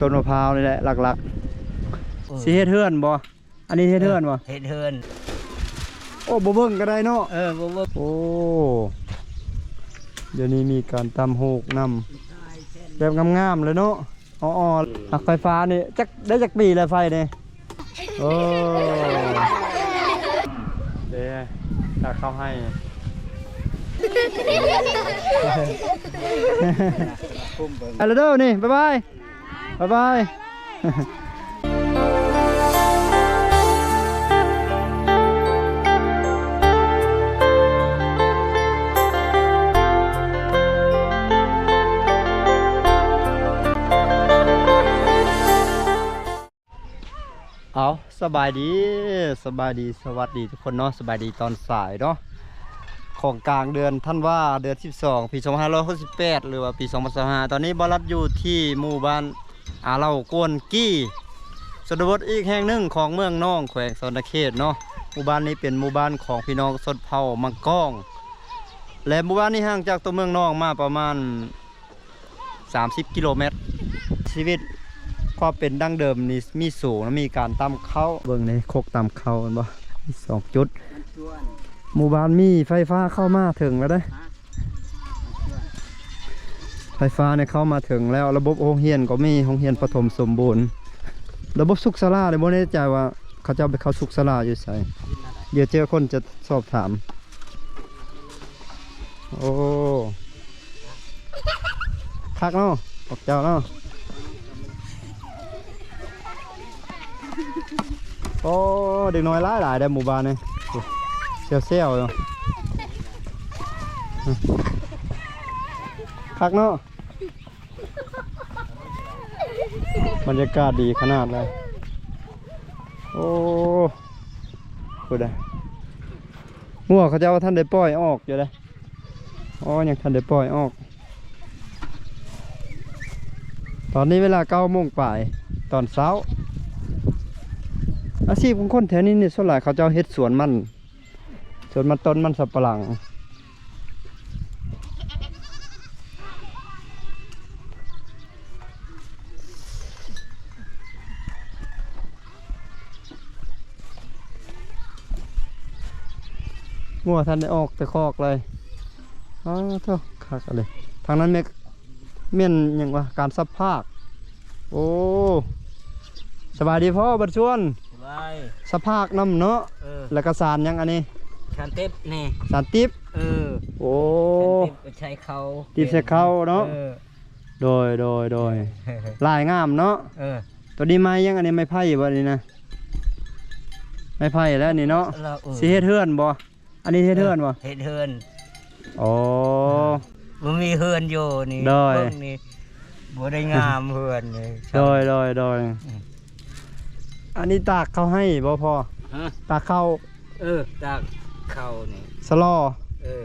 ຕົ້ນມະພ້າວນີ້ແຫຼະຫຼັກໆ. ເອີ ຊິເຮັດເຮືອນບໍ່? ອັນນີ້ເຮັດເຮືອນບໍ່? ເຮັດເຮືອນ. ໂອ້ ບໍ່ເບິ່ງກໍໄດ້ເນາະ. ເອີ ບໍ່ເບິ່ງ. ໂອ້ ດຽວນີ້ມີການຕ່ຳຫູກນຳ ແບບງາມໆເລີຍເນາະ. ອໍໆ ອ່ະ ໄຟຟ້ານີ້ຈັກ ໄດ້ຈັກປີແລ້ວໄຟນີ້? ໂອ້ ເດ້ ຕາເຂົ້າໃຫ້ ໄປແລ້ວເດີນີ້ ບາຍບາຍ ບາຍບາຍ. ເອົາ ສະບາຍດີ ສະບາຍດີ ສະຫວັດດີທຸກຄົນເນາະ. ສະບາຍດີຕອນສາຍເນາະ ຂອງກາງເດືອນທັນວາ ເດືອນສິບສອງ ປີສອງພັນຫ້າຮ້ອຍຫົກສິບແປດ ຫຼືວ່າປີສອງພັນຊາວຫ້າ. ຕອນນີ້ບ່າວລັດຢູ່ທີ່ໝູ່ບ້ານອາເລົາກວນກີ ຊົນນະບົດອີກແຫ່ງໜຶ່ງຂອງເມືອງນອງ ແຂວງສະຫວັນນະເຂດເນາະ. ໝູ່ບ້ານນີ້ເປັນໝູ່ບ້ານຂອງພີ່ນ້ອງຊົນເຜົ່າມັງກອງ ແລະ ໝູ່ບ້ານນີ້ຫ່າງຈາກຕົວເມືອງນອງມາປະມານ ສາມສິບກິໂລແມັດ. ຊີວິດຄວາມເປັນດັ້ງເດີມນີ້ມີສູງ ມີການຕຳເຂົ້າ. ເບິ່ງໃນຄົກຕຳເຂົ້າແມ່ນບໍ່? ມີສອງຈຸດ. ໝູ່ບ້ານມີໄຟຟ້າເຂົ້າມາເຖິງແລ້ວເດ້. ໄຟຟ້ານີ້ເຂົ້າມາເຖິງແລ້ວ. ລະບົບໂຮງຮຽນກໍມີ ໂຮງຮຽນປະຖົມສົມບູນ. ລະບົບສຸກສາລານີ້ບໍ່ແນ່ໃຈວ່າເຂົາເຈົ້າໄປເຂົ້າສຸກສາລາຢູ່ໃສ. ດຽວເຈີຄົນຈະສອບຖາມ. ໂອ້ ຄັກເນາະ ພວກເຈົ້າເນາະ. ໂອ້ ເດັກນ້ອຍຫຼາຍໆ ໃນໝູ່ບ້ານນີ້ ໂອ້ ແຊວໆ ຢູ່ ຄັກເນາະ. ບັນຍາກາດດີຂະໜາດເລີຍ. ໂອ້ ພຸ້ນນະ ງົວເຂົາເຈົ້າວ່າທັນໄດ້ປ່ອຍອອກຢູ່ເດ້. ອໍ ຍັງທັນໄດ້ປ່ອຍອອກ. ຕອນນີ້ເວລາເກົ້າໂມງປາຍຕອນເຊົ້າ. ອາຊີບຂອງຄົນແຖວນີ້ນີ້ ສ່ວນຫຼາຍເຂົາເຈົ້າເຮັດສວນມັນ ສວນມັນຕົ້ນ ມັນສຳປະຫຼັງ. ງົວທັນໄດ້ອອກແຕ່ຄອກເລີຍ. ອ້າໂທ້ ຄັກອີ່ຫຼີ. ທາງນັ້ນແມ່ນ ແມ່ນຫຍັງວະ? ການສັບພາກ. ໂອ້ ສະບາຍດີພໍ່ ບັນຊວນ. ສະບາຍ. ສັບພາກນຳເນາະ. ເອີ ແລ້ວກໍສານຫຍັງອັນນີ້? ສານຕິບນີ້. ສານຕິບ. ເອີ ໂອ້ ສານຕິບໃສ່ເຂົ້າ. ຕິບໃສ່ເຂົ້າເນາະ. ເອີ ໂດຍ ໂດຍ ໂດຍ. ລາຍງາມເນາະ. ເອີ ໂຕນີ້ໄມ້ຫຍັງ? ອັນນີ້ໄມ້ໄຜ່ບໍ່ນີ້ນະ? ໄມ້ໄຜ່ແລ້ວນີ້ເນາະ. ເອີ ຊິເຮັດເຮືອນບໍ່? ອັນນີ້ເຮັດເຮືອນບໍ່? ເຮັດເຮືອນ. ອໍ ບໍ່ມີເຮືອນຢູ່ນີ້. ໂດຍ ເບິ່ງນີ້ ບໍ່ໄດ້ງາມເຮືອນນີ້. ໂດຍ ໂດຍ ໂດຍ. ອືມ ອັນນີ້ຕາກເຂົ້າໃຫ້ບໍ່ພໍ່? ຮະ? ຕາກເຂົ້າ. ເອີ ຕາກເຂົ້ານີ້ ສະຫຼໍ. ເອີ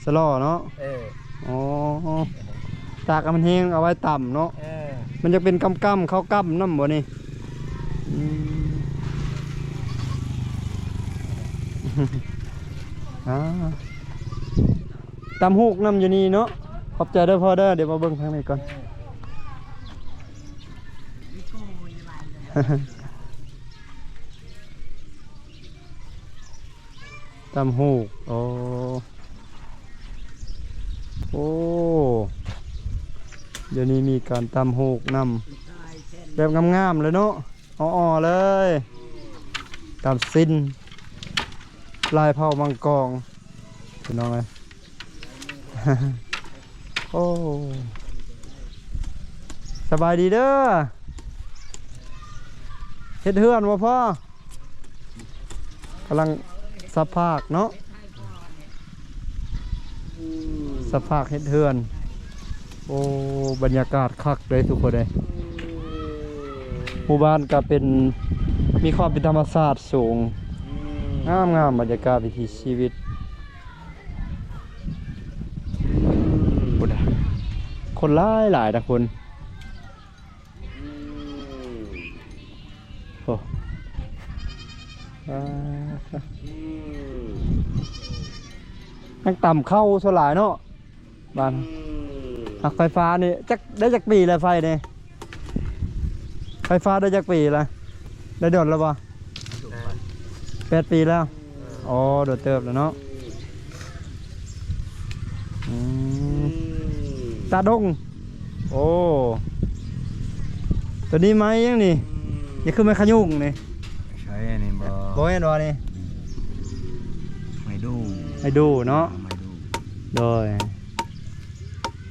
ສະຫຼໍເນາະ. ເອີ ອໍ ຕາກໃຫ້ມັນແຫ້ງ ເອົາໄວ້ຕຳເນາະ. ເອີ ມັນຈະເປັນກຳໆ ເຂົ້າກຳນຳບໍ່ນີ້? ອືມ ອ່າ ຕຳຫູກນຳຢູ່ນີ້ເນາະ. ຂອບໃຈເດີພໍ່ເດີ. ດຽວມາເບິ່ງທາງນີ້ກ່ອນ. ຕຳຫູກ. ໂອ້ ໂອ້ ດຽວນີ້ມີການຕຳຫູກນຳ ແບບງາມໆເລີຍເນາະ. ອໍໆ ເລີຍ ຕຳຊີ້ນ ລາຍເຜົ່າມັງກອງ ພີ່ນ້ອງເອີຍ. ໂອ້ ສະບາຍດີເດີ. ເຮັດເຮືອນບໍ່ພໍ່? ກຳລັງສັບພາກເນາະ ສັບພາກເຮັດເຮືອນ. ໂອ້ ບັນຍາກາດຄັກເລີຍທຸກຄົນເອີຍ. ໝູ່ບ້ານກໍເປັນ ມີຄວາມເປັນທຳມະຊາດສູງ ງາມໆ ບັນຍາກາດວິຖີຊີວິດ. ພຸ້ນນະ ຄົນຫຼາຍໆນະຄົນ. ໂອ້ ອ່າ ຍັງຕຳເຂົ້າສ່ວນຫຼາຍເນາະ ບ້ານ. ອືມ ອ່ະ ໄຟຟ້ານີ້ຈັກ ໄດ້ຈັກປີແລ້ວໄຟນີ້? ໄຟຟ້າໄດ້ຈັກປີລະ? ໄດ້ດົນແລ້ວບໍ່? ແປດປີແລ້ວ. ອໍ ໂດນເຕີບແລ້ວເນາະ. ອືມ ຕາດົງ. ໂອ້ ໂຕນີ້ໄມ້ຫຍັງນີ້? ນີ້ຄືໄມ້ຂະຍຸງນີ້. ໃຊ່ ອັນນີ້ບໍ່? ບໍ່ແມ່ນບໍ່ນີ້? ໄມ້ດູ່ ໄມ້ດູ່ເນາະ. ໄມ້ດູ່ ໂດຍ.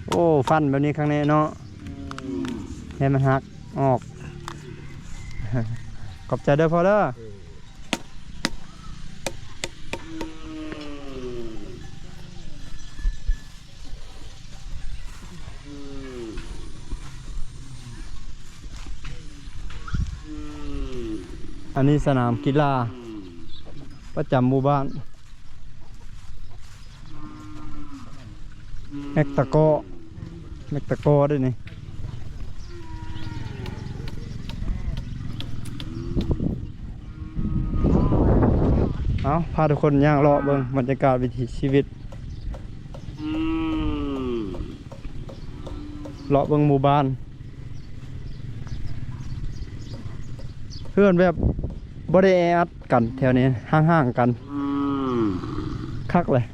ໂອ້ ຟັນແບບນີ້ຄັກແນ່ເນາະ. ແຮ່ມັນຫັກອອກ. ຂອບໃຈເດີພໍ່ເດີ. ອັນນີ້ສະໜາມກິລາປະຈຳໝູ່ບ້ານ. ແມັກຕະກໍ ແມັກຕະກໍເດ້ນີ້. ເອົາ ພາທຸກຄົນຍ່າງເລາະເບິ່ງບັນຍາກາດວິຖີຊີວິດ ເລາະເບິ່ງໝູ່ບ້ານ. ເຮືອນແບບບໍ່ໄດ້ແອອັດກັນແຖວນີ້ ຫ່າງໆກັນ. ອືມ ຄັກເລີຍ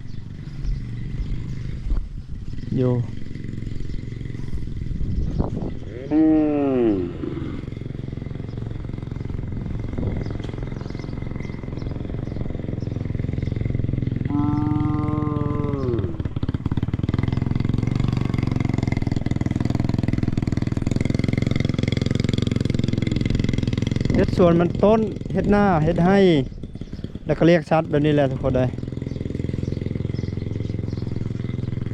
ຢູ່. ເຮັດສວນມັນຕົ້ນ ເຮັດນາ ເຮັດໄຮ່ ແລ້ວກໍລ້ຽງສັດແບບນີ້ແຫຼະທຸກຄົນເອີຍ.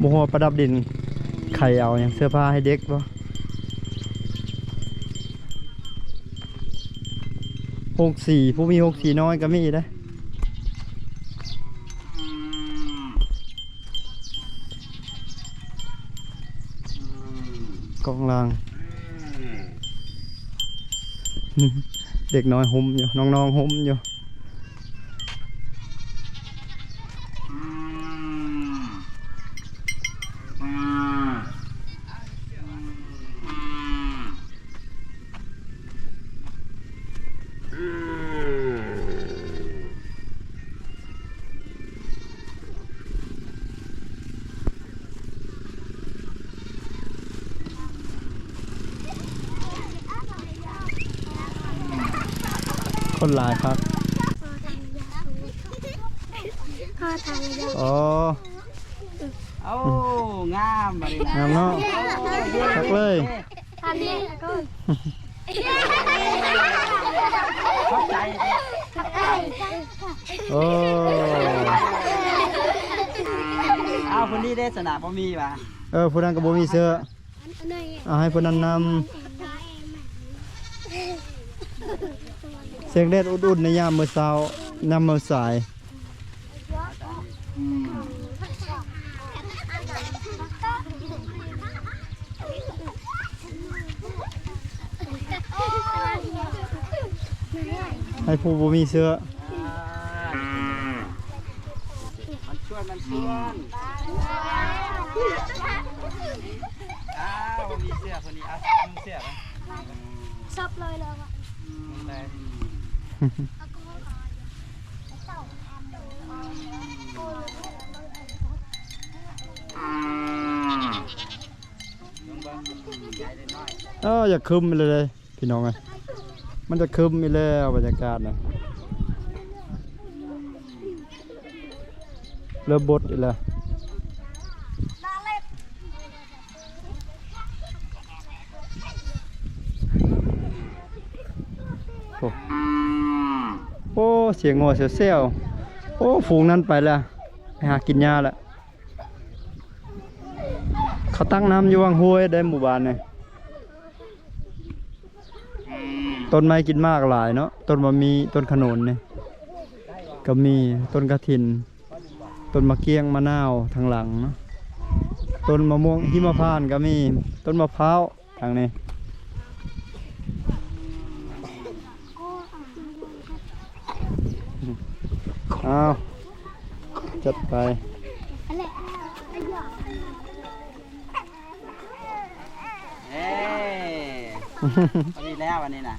ບໍ່ຮູ້ວ່າປະດັບດິນ ໄຂເອົາຫຍັງ ເສື້ອຜ້າໃຫ້ເດັກບໍ່? ໂຮງສີ ຜູ້ມີໂຮງສີນ້ອຍກໍມີເດ້. ກ້ອງລ່າງ ເດັກນ້ອຍໂຮມຢູ່ ນ້ອງໆໂຮມຢູ່. ຄົນຫຼາຍຄັກ. ອໍ ໂອ້ ງາມບັດນີ້ນະ ງາມເນາະ ຄັກເລີຍ. ຂອບໃຈ. ໂອ້ ອ້າວ ຜູ້ນີ້ເດ້ ສະໜາບໍ່ມີຫວາ? ເອີ ຜູ້ນັ້ນກໍບໍ່ມີເສື້ອ. ເອົາໃຫ້ຜູ້ນັ້ນນຳ. ສຽງແດດອຸ່ນໆ ໃນຍາມມື້ເຊົ້າ ຍາມມື້ສາຍ. ໃຫ້ຜູ້ບໍ່ມີເສື້ອ. ມັນຊວນ ມັນຊວນ. ອ້າວ ມີເສື້ອຄົນນີ້ ເອົາ ນຸ່ງເສື້ອໄປ. ສັບເລີຍແລ້ວອະ. ນຸ່ງໄດ້. ເອີ ຢາກຄຶ້ມໄປເລີຍເດ້ ພີ່ນ້ອງເອີຍ. ມັນຈະຄຶ້ມອີກແລ້ວ ບັນຍາກາດນະ. ເລີ່ມບົດອີກແລ້ວ. ໂອ້ ໂອ້ ສຽງງົວແຊວໆ. ໂອ້ ຝູງນັ້ນໄປແລ້ວ ໄປຫາກິນຫຍ້າແລ້ວ. ເຂົາຕັກນ້ຳຢູ່ຫວ່າງຫ້ວຍໄດ້ ໝູ່ບ້ານນີ້. ຕົ້ນໄມ້ກິນໝາກຫຼາຍເນາະ ຕົ້ນມະໝີ່ ຕົ້ນຂະໜູນນີ້ກໍມີ ຕົ້ນກະຖິນ ຕົ້ນໝາກກ້ຽງ ມະນາວທາງຫຼັງເນາະ ຕົ້ນມະມ່ວງຫິມະພານກໍມີ ຕົ້ນມະພ້າວທາງນີ້. ອ້າວ ຈັດໄປ. ເອີ พอดีแล้วอันนี้นะ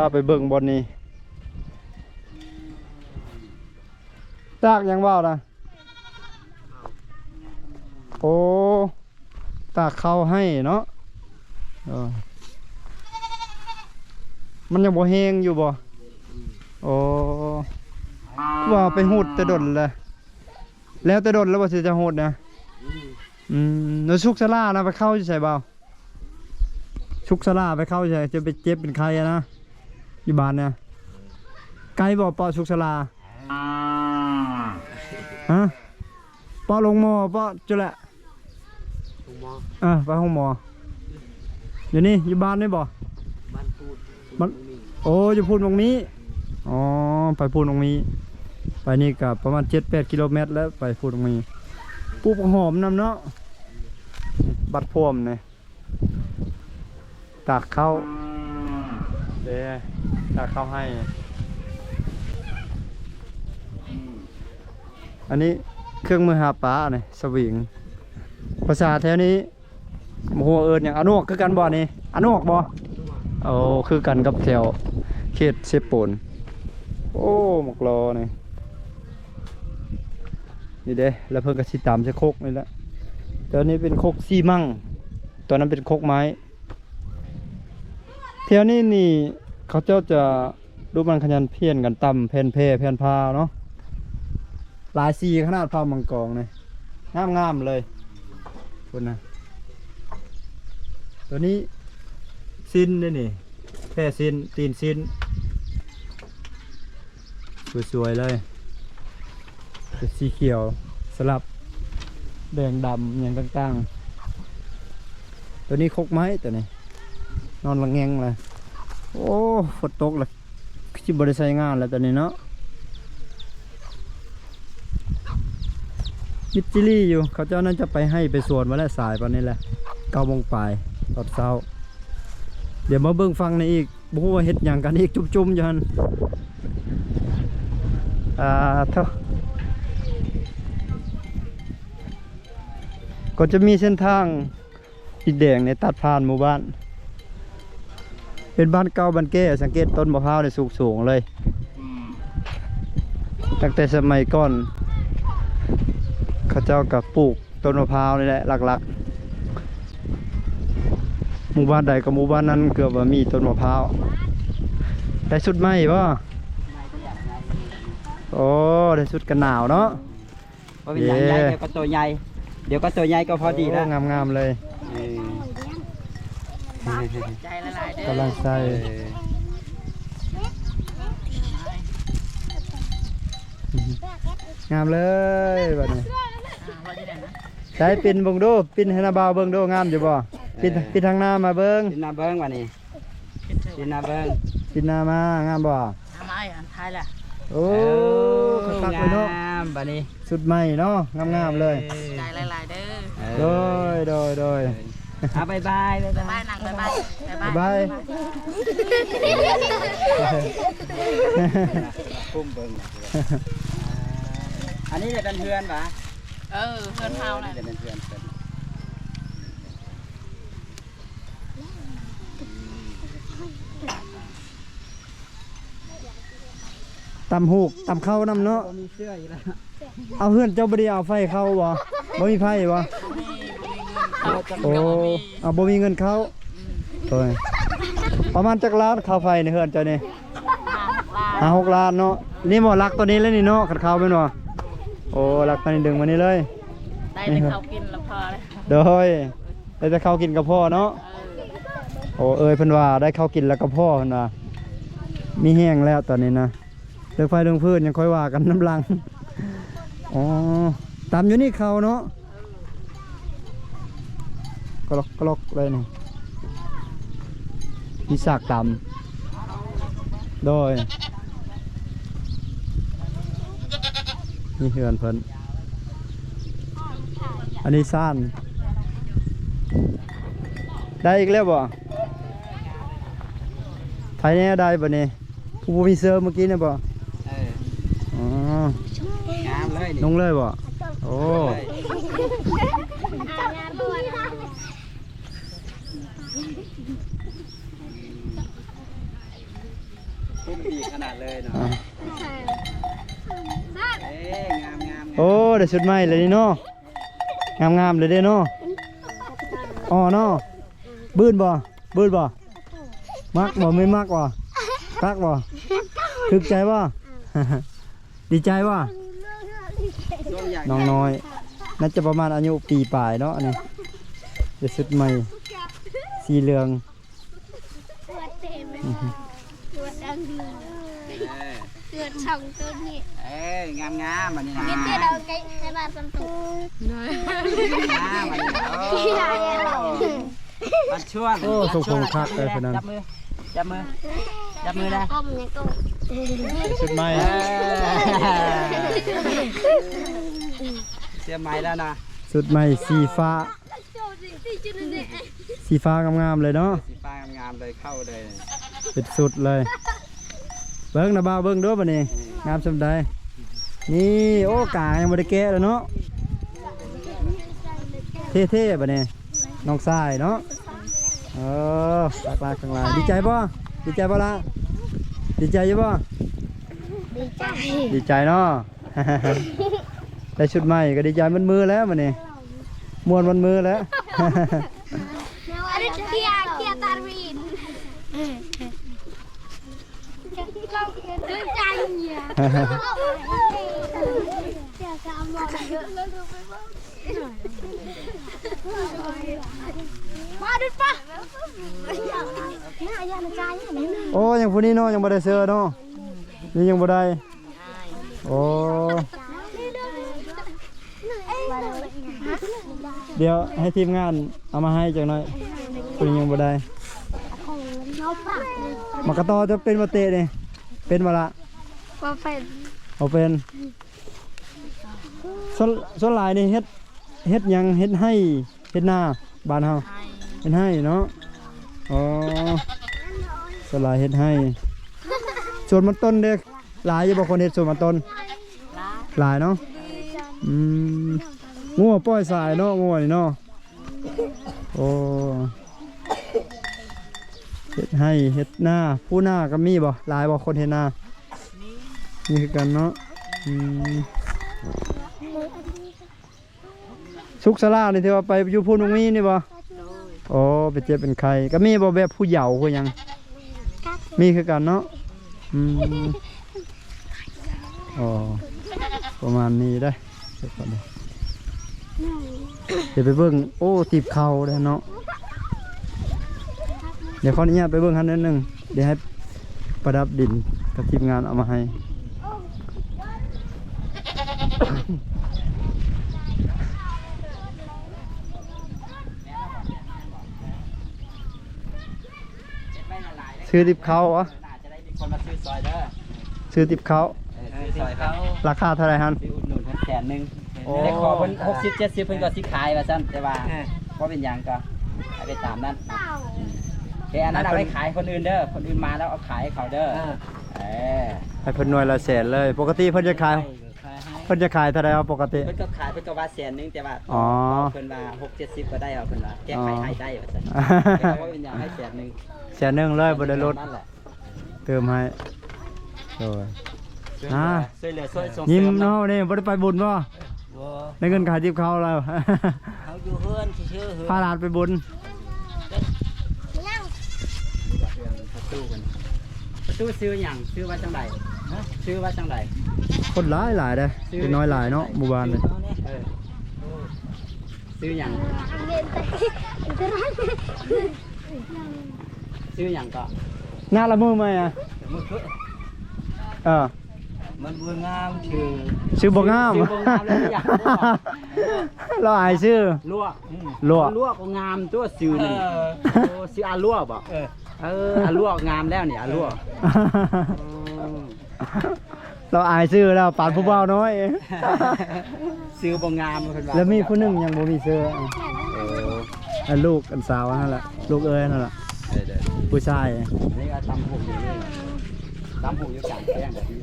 พาไปเบิ่งบ่อนนี้ ตากหยังบ่าวนะ โอ้ ตากข้าวให้เนาะ เออ มันยังบ่แห้งอยู่บ่ โอ้ ว่าไปหูดแต่ดนแล้ว แล้วแต่ดนแล้วบ่สิจะหูดนะ อืม แล้วสุกสลานะไปเข้าอยู่ไสบ่าว สุกสลาไปเข้าอยู่ไส จะไปเจ็บเป็นไข้อะนะ อยู่บ้านเนี่ย ไกลบ่เปาะสุกสลา ฮะ เปาะลงหมอ เปาะจุแหละ โรงหมอ เออ ไปโรงหมอ อยู่นี่ อยู่บ้านนี่บ่ บ้านพูด บ้าน โอ้ อยู่พูนบักมี อ๋อ ไปพูนบักมี ไปนี่ก็ประมาณเจ็ดแปดกิโลเมตรแล้ว ไปพูนบักมี ปลูกผักหอมนำเนาะ บัดพร้อมนี่ ตากข้าว เด้ ตากข้าวให้ อันนี้เครื่องมือหาปลานี่ สวิง ภาษาแถวนี้ บ่ฮู้ว่าเอิ้นหยัง อะนวกคือกันบ่นี่ อะนวกบ่ โอ้ คือกันกับแถวเขตเซโปน โอ้ หมากลอนี่ นี่เด้ แล้วเพิ่นก็สิตำใส่ครกนี่แหละ ตอนนี้เป็นครกซีมัง ตอนนั้นเป็นครกไม้ แถวนี้นี่เขาเจ้าจะ ดูมันขยันเพียรกันตำแผ่นแพร่แผ่นพาเนาะ หลายสีขนาด พามังกองนี่ งามๆเลย พุ้นนะ ตัวนี้ซิ้นเด้นี่ แพร่ซิ้น ตีนซิ้น สวยๆเลย เป็นสีเขียวสลับแดงดำหยังต่างๆ ตัวนี้ครกไม้ตัวนี้ นอนละแงงเลย โอ้ ฝนตกแล้ว คือสิบ่ได้ใช้งานแล้วตอนนี้เนาะ มิดจิลีอยู่ เขาเจ้าน่าจะไปไฮ่ไปสวนมาแล้ว สายปานนี้แหละ เก้าโมงปลายตอนเช้า เดี๋ยวมาเบิ่งฝั่งนี้อีก บ่ฮู้ว่าเฮ็ดหยังกันอีก จุ่มๆอยู่หั่น อ่า เถาะ ก็จะมีเส้นทาง สีแดงนี่ตัดผ่านหมู่บ้าน เป็นบ้านเก่าบ้านแก่ สังเกตต้นมะพร้าวนี่สูงๆเลย ตั้งแต่สมัยก่อน เขาเจ้าก็ปลูกต้นมะพร้าวนี่แหละหลักๆ หมู่บ้านใดก็หมู่บ้านนั้นเกือบว่ามีต้นมะพร้าว ได้ชุดใหม่บ่ โอ้ ได้ชุดกันหนาวเนาะ บ่เป็นหยัง เย้ ใหญ่เดี๋ยวก็ตัวใหญ่ เดี๋ยวก็ตัวใหญ่ก็พอดีแล้ว โอ้ งามๆเลย เออ ใจละลายเด้อ กำลังใส่ เออ งามเลยบัดนี้ อ่า ว่าอยู่ไหนนะ ใส่ปิ้นเบิ่งดู ปิ้นให้น้าบ่าวเบิ่งดู งามอยู่บ่ ปิ้น เออ ปิ้นทางหน้ามาเบิ่ง ปิ้นหน้าเบิ่งบัดนี้ ปิดหน้าเบิ่ง ปิดหน้ามา งามบ่ เอามาไอ้อันท้ายล่ะ โอ้ เออ คักๆเลยเนาะ งามบัดนี้ ชุดใหม่เนาะ งามๆเลย เออ ใจหลายๆเด้อ เออ โดย โดย โดย เอา บ๊ายบาย บ๊ายบาย บ๊ายบาย นาง บ๊ายบาย บ๊ายบาย บ๊ายบาย บ๊ายบาย คุ้มเบิ่ง อันนี้จะเป็นเฮือนหวา เออ เฮือนเฮาน่ะ อันนี้จะเป็นเฮือนเพิ่น ตำฮูก ตำข้าวนำเนาะ บ่มีเสื้ออีกแล้ว เอาเฮือนเจ้าบ่ได้เอาไฟเข้าบ่ บ่มีไฟบ่ โอ้ เอาบ่มีเงินเข้า โอ้ย ประมาณจักล้านค่าไฟในเฮือนเจ้านี่ ห้าหกล้าน ห้าหกล้านเนาะ นี่บ่หลักตัวนี้แล้วนี่เนาะ คันเข้าแม่นบ่ โอ้ หลักตัวนี้ดึงมานี่เลย ได้แต่ข้าวกินแล้วพอแล้ว โดย ได้แต่ข้าวกินก็พอเนาะ เออ โอ้ เอ้ย เพิ่นว่าได้ข้าวกินแล้วก็พอ เพิ่นว่า มีแฮงแล้วตอนนี้นะ เรื่องไฟเรื่องฟืนยังค่อยว่ากันนำหลัง อ๋อ ตำอยู่นี่ข้าวเนาะ กรอกๆ เลยนี่ มีสากตำ โดย ນີ້ເຮືອນເພິ່ນ ອັນນີ້ຊານ ໄດ້ອີກແລ້ວບໍ່? ໃຜແນ່ໄດ້ບັດນີ້? ຜູ້ບໍ່ມີເສື້ອມື້ກີ້ນີ້ບໍ່? ເອີ ອໍ ງາມເລີຍນີ້ ນຸ່ງເລີຍບໍ່? ໂອ້ ຄຸ້ມດີຂະໜາດເລີຍເນາະ ອ່າ ເອີ ງາມໆໆ ໂອ້ ໄດ້ຊຸດໃໝ່ແລ້ວນີ້ເນາະ ງາມໆເລີຍເດ້ເນາະ ອໍເນາະ ບືນບໍ່? ບືນບໍ່? ມັກບໍ່? ແມ່ນມັກບໍ່? ຄັກບໍ່? ຖືກໃຈບໍ່? ດີໃຈບໍ່? ນ້ອງນ້ອຍ ໜ້າຈະປະມານອາຍຸປີປາຍເນາະ ອັນນີ້ ໄດ້ຊຸດໃໝ່ ສີເຫຼືອງ ເອີ ເອີ ງາມໆ ອັນນີ້ນະ ງາມໆ ອັນນີ້ນະ ໂອ້ ມັນຊວນ ໂອ້ ຊົງຜົມຄັກເລີຍ ຈັບມື ຈັບມື ຈັບມືນະ ຊຸດໃໝ່ ເອີ ເສື້ອໃໝ່ແລ້ວນະ ຊຸດໃໝ່ສີຟ້າ ສີຟ້າງາມໆເລີຍເນາະ ສີຟ້າງາມໆເລີຍ ເຂົ້າເລີຍ ເປັນຊຸດເລີຍ ເບິ່ງນະບ່າວ ເບິ່ງດູບັດນີ້ ງາມສ່ຳໃດ ນີ້ ໂອ້ ກາງຍັງບໍ່ໄດ້ແກະເລີຍເນາະ ເທ່ໆບັດນີ້ ນ້ອງຊາຍເນາະ ເອີ ຫຼັກໆທັງຫຼາຍ ດີໃຈບໍ່? ດີໃຈບໍ່ລະ? ດີໃຈຢູ່ບໍ່? ດີໃຈ ດີໃຈເນາະ ໄດ້ຊຸດໃໝ່ກໍດີໃຈໝົດມື້ແລ້ວມື້ນີ້ ມ່ວນໝົດມື້ແລ້ວ ໂອ້ ຍັງຜູ້ນີ້ເນາະ ຍັງບໍ່ໄດ້ເສື້ອເນາະ ນີ້ຍັງບໍ່ໄດ້ ໂອ້ ດຽວໃຫ້ທີມງານເອົາມາໃຫ້ຈັກໜ້ອຍ ຜູ້ນີ້ຍັງບໍ່ໄດ້ ໝາກກະຕໍຈະເປັນບໍ່ເຕະນີ້ ເປັນບໍ່ລະ? ບໍ່ເປັນ ບໍ່ເປັນ ສ່ວນ ສ່ວນຫຼາຍນີ້ເຮັດ ເຮັດຫຍັງ? ເຮັດໄຮ່ ເຮັດນາ ບ້ານເຮົາ ເຮັດໄຮ່ເນາະ ອໍ ສ່ວນຫຼາຍເຮັດໄຮ່ ສວນມັນຕົ້ນເດ້ ຫຼາຍຢູ່ບໍ່ ຄົນເຮັດສວນມັນຕົ້ນ? ຫຼາຍເນາະ ອືມ ງົວປ່ອຍສາຍເນາະ ງົວນີ້ເນາະ ໂອ້ ເຮັດໄຮ່ເຮັດນາ ຜູ້ນາກໍມີບໍ່? ຫຼາຍບໍ່ຄົນເຮັດນາ? ມີ ມີຄືກັນເນາະ ອືມ ສຸກສາລານີ້ທີ່ວ່າໄປຢູ່ພູນບັກມີນີ້ບໍ່? ໂດຍ ອໍ ໄປເຈັບເປັນໄຂ້ ກໍມີບໍ່ແບບຜູ້ເຍົາຜູ້ຫຍັງ? ມີຄືກັນເນາະ ອືມ ອໍ ປະມານນີ້ເດ້ ດຽວໄປເບິ່ງ ໂອ້ ຕີບເຂົ້າເດ້ເນາະ ດຽວຂໍອະນຸຍາດໄປເບິ່ງຫັ້ນໜ້ອຍໜຶ່ງ ດຽວໃຫ້ປະດັບດິນກັບທີມງານເອົາມາໃຫ້ ຊື້ຕິບເຂົ້າຫວາ? ມີຄົນມາຊື້ຊອຍເດີ ຊື້ຕິບເຂົ້າ ເອີ ຊື້ຊອຍເຂົາ ລາຄາເທົ່າໃດຫັ້ນ? ຊື້ອຸດໜູນເພິ່ນແສນໜຶ່ງ ໂອ້ ໄດ້ຂໍເພິ່ນຫົກສິບເຈັດສິບ ເພິ່ນກໍຊິຂາຍວ່າຊັ້ນ ແຕ່ວ່າ ເອີ ບໍ່ເປັນຫຍັງ ກໍໃຫ້ໄປຕາມນັ້ນ ແຕ່ອັນນັ້ນເອົາໄປຂາຍຄົນອື່ນເດີ ຄົນອື່ນມາແລ້ວເອົາຂາຍໃຫ້ເຂົາເດີ ເອີ ເອີ ໃຫ້ເພິ່ນໜ່ວຍລະແສນເລີຍ ປົກກະຕິເພິ່ນຈະຂາຍ ເພິ່ນຈະຂາຍເທົ່າໃດເອົາປົກກະຕິ? ເພິ່ນກໍຂາຍ ເພິ່ນກໍວ່າແສນໜຶ່ງ ແຕ່ວ່າ ອໍ ເພິ່ນວ່າຫົກເຈັດສິບກໍໄດ້ເອົາ ເພິ່ນວ່າແກ້ໄຂໃຫ້ໄດ້ວ່າຊັ້ນ ແຕ່ວ່າເປັນຫຍັງໃຫ້ແສນໜຶ່ງ ແສນໜຶ່ງເລີຍ ບໍ່ໄດ້ລົດ ນັ້ນແຫຼະ ເຕີມໃຫ້ ໂດຍ ຊ່ວຍເຫຼືອ ອ່າ ຊ່ວຍເຫຼືອຊ່ວຍສົ່ງເສີມ ຍິ້ມເນາະ ນີ້ບໍ່ໄດ້ໄປບຸນບໍ່? ບໍ່ ໄດ້ເງິນຂາຍຕິບເຂົ້າແລ້ວ ເຮົາຢູ່ເຮືອນຊື່ໆ ພາຫຼານໄປບຸນ ປະຕູເພິ່ນ ປະຕູຊື່ຫຍັງ? ຊື່ວ່າຈັ່ງໃດ? ຮະ? ຊື່ວ່າຈັ່ງໃດ? ຄົນຫຼາຍຫຼາຍເດ້ ເດັກນ້ອຍຫຼາຍເນາະ ໝູ່ບ້ານນີ້ ເອີ ຊື່ຫຍັງ? ຊື່ຫຍັງເກາະ? ນາລະມືໃໝ່ອະ ເອີ ມັນບໍ່ງາມຊື່ ຊື່ບໍ່ງາມ ຊື່ບໍ່ງາມແລ້ວຢາກ ລາວອາຍຊື່ ລົວກ ອືມ ລົວກ ລົວກກໍງາມຕົວະຊື່ນີ້ ເອີ ໂອ້ ຊື່ອາລົວກບໍ? ເອີ ເອີ ອາລົວກງາມແລ້ວນີ້ ອາລົວກ ເອີ ອືມ ລາວອາຍຊື່ແລ້ວ ປານຜູ້ບ່າວນ້ອຍ ຊື່ບໍ່ງາມເພິ່ນວ່າ. ແລ້ວມີຜູ້ໜຶ່ງຍັງບໍ່ມີຊື່ ເອີ ອັນລູກອັນສາວຫັ້ນລະ ລູກເອີຍຫັ້ນລະ ເອີ ເອີ ຜູ້ຊາຍ. ອັນນີ້ກໍຕຳຫຸງຢູ່ນີ້ ຕຳຫຸງຢູ່ກາງແຈ້ງແບບນີ້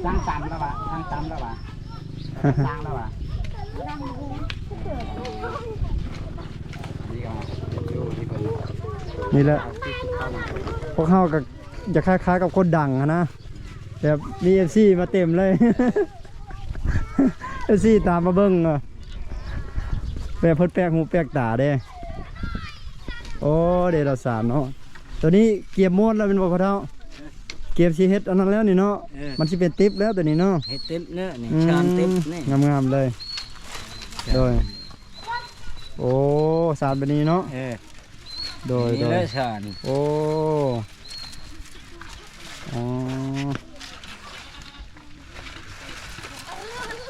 ສ້າງຕຳແລ້ວຫວາ ສ້າງຕຳແລ້ວຫວາ ສ້າງແລ້ວຫວາ. ນີ້ແຫຼະ ພວກເຮົາກໍ ຢາກຄ້າຍໆກັບຄົນດັງຫັ້ນນະ ແບບມີເອັຟຊີມາເຕັມເລີຍ ເອັຟຊີຕາມມາເບິ່ງ ແບບເພິ່ນແປກຫູແປກຕາເດ້. ໂອ້ ເດລາວສານເນາະ ໂຕນີ້ກຽມມ້ວນແລ້ວແມ່ນບໍ່ພໍ່ເຖົ້າ? ກຽມຊິເຮັດອັນນັ້ນແລ້ວນີ້ເນາະ ເອີ ມັນຊິເປັນຕິບແລ້ວໂຕນີ້ເນາະ ເຮັດຕິບແລ້ວນີ້ ອືມ ຊານຕິບນີ້ ງາມໆເລີຍ ໂດຍ. ໂອ້ ສານແບບນີ້ເນາະ ເອີ ໂດຍ ນີ້ແຫຼະ ໂດຍ ສານ ໂອ້ ອໍ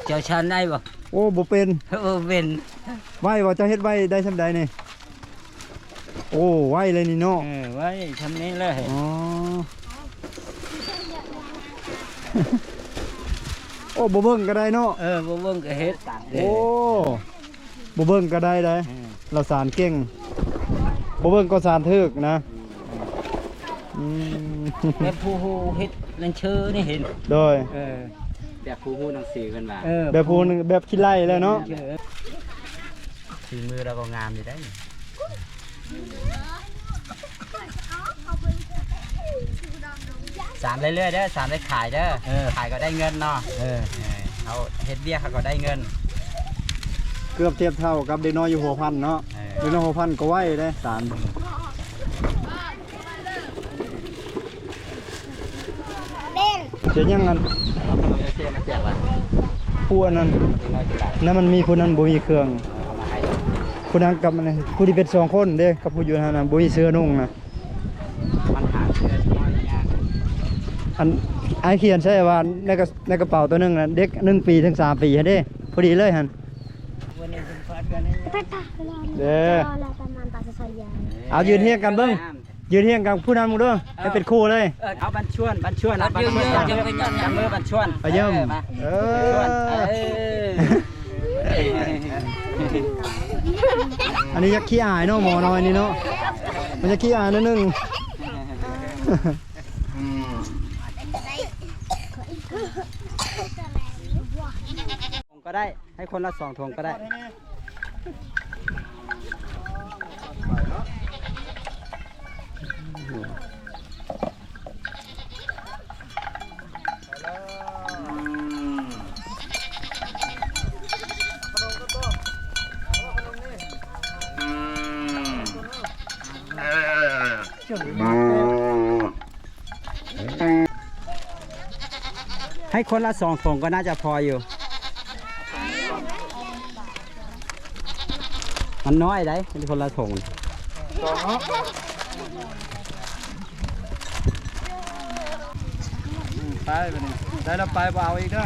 ເຈົ້າສານໄດ້ບໍ່? ໂອ້ ບໍ່ເປັນ ບໍ່ເປັນ ໄວບໍ່? ເຈົ້າເຮັດໄວໄດ້ສ່ຳໃດນີ້? ໂອ້ ໄວເລີຍນີ້ເນາະ ເອີ ໄວຊ່ຳນີ້ແຫຼະ ອໍ ໂອ້ ບໍ່ເບິ່ງກໍໄດ້ເນາະ ເອີ ບໍ່ເບິ່ງກໍເຮັດ ໂອ້ ບໍ່ເບິ່ງກໍໄດ້ເດ້ ເອີ ລາວສານເກັ່ງ ບໍ່ເບິ່ງກໍສານຖືກນະ ອືມ ອືມ ແບບຜູ້ຮູ້ເຮັດໜັງສືນີ້ເຫັນ ໂດຍ ເອີ ແບບຜູ້ຮູ້ໜັງສືເພິ່ນວ່າ ເອີ ແບບຜູ້ ແບບຂີ້ໄລ່ແລ້ວເນາະ ເອີ ຝີມືລາວກໍງາມຢູ່ໄດ໋. ສານເລື້ອຍໆເດີ ສານໄດ້ຂາຍເດີ ເອີ ຂາຍກໍໄດ້ເງິນເນາະ ເອີ ເອີ ເຮົາເຮັດວຽກເຮົາກໍໄດ້ເງິນ ເກືອບທຽບເທົ່າກັບເດັກນ້ອຍຢູ່ຫົວພັນເນາະ ເອີ ເດັກນ້ອຍຫົວພັນກໍໄວເດ້ສານ. ເຮັດຫຍັງອັນ ເອົາຂະໜົມເອເຊຍມາແຈກລະ ຜູ້ອັນນັ້ນ ນັ້ນມັນມີຜູ້ນັ້ນບໍ່ມີເຄື່ອງ ເອົາມາໃຫ້ ຜູ້ນັ້ນກັບອັນນັ້ນ ຜູ້ທີ່ເປັນສອງຄົນເດ້ ກັບຜູ້ຢູ່ຫັ້ນນະ ບໍ່ມີເສື້ອນຸ່ງນະ ມັນຫາເສື້ອນ້ອຍຍາກ ອັນອ້າຍຂຽນໃສ່ວ່າໃນກະ ໃນກະເປົາໂຕໜຶ່ງນະ ເດັກໜຶ່ງປີເຖິງສາມປີຫັ້ນເດ້ ພໍດີເລີຍຫັ້ນ ເດີ ເອົາຢືນຮຽງກັນເບິ່ງ. ຢືນຮຽງກັບຜູ້ນຳເດີ ໃຫ້ເປັນຄູ່ເລີຍ ເອີ ເອົາບັນຊວນ ບັນຊວນ ເອີ ບັນຊວນ ຈັບມື ຈັບມືບັນຊວນ ປະເຢີມ ເອີ ມາ ເອີ ເອີ ອັນນີ້ຢາກຂີ້ອາຍເນາະ ໝໍນ້ອຍນີ້ເນາະ ມັນຢາກຂີ້ອາຍໜ້ອຍໜຶ່ງ ອືມ ກໍໄດ້. ໃຫ້ຄົນລະສອງຖົງກໍໄດ້ ໃຫ້ຄົນລະສອງຖົງກໍໜ້າຈະພໍຢູ່ ມັນນ້ອຍໄດ໋ ໃຫ້ຄົນລະຖົງ ສອງເນາະ ອືມ ໄປບາດນີ້ ໄດ້ແລ້ວໄປ ບໍ່ເອົາອີກເດີ.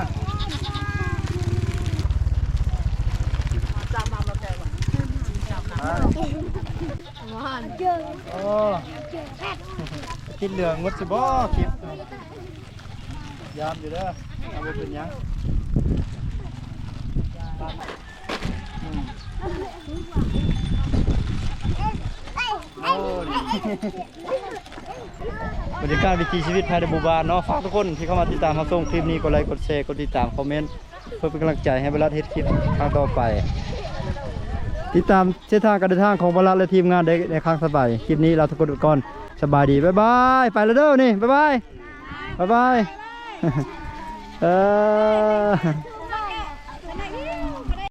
ໂອ້ ຕິດເຫຼືອງໝົດຊິບໍ່ ຄລິບ ຢ້ານຢູ່ເດີ ເອົາ ບໍ່ເປັນຫຍັງ ອືມ ໂອ້ ບັນຍາກາດວິຖີຊີວິດພາຍໃນໝູ່ບ້ານເນາະ ຝາກທຸກຄົນທີ່ເຂົ້າມາຕິດຕາມຮັບຊົມຄລິບນີ້ ກົດໄລ ກົດແຊ ກົດຕິດຕາມ ຄອມເມັນ ເພື່ອເປັນກຳລັງໃຈໃຫ້ບັນລັດເຮັດຄລິບຄັ້ງຕໍ່ໄປ. ຕິດຕາມເສັ້ນທາງການເດີນທາງຂອງບັນລັດ ແລະ ທີມງານໄດ້ໃນຄັ້ງຕໍ່ໄປ. ຄລິບນີ້ລາທຸກຄົນໄປກ່ອນ. ສະບາຍດີ. ບາຍບາຍ. ໄປແລ້ວເດີນີ້. ບາຍບາຍ. ບາຍບາຍ. ເອີ.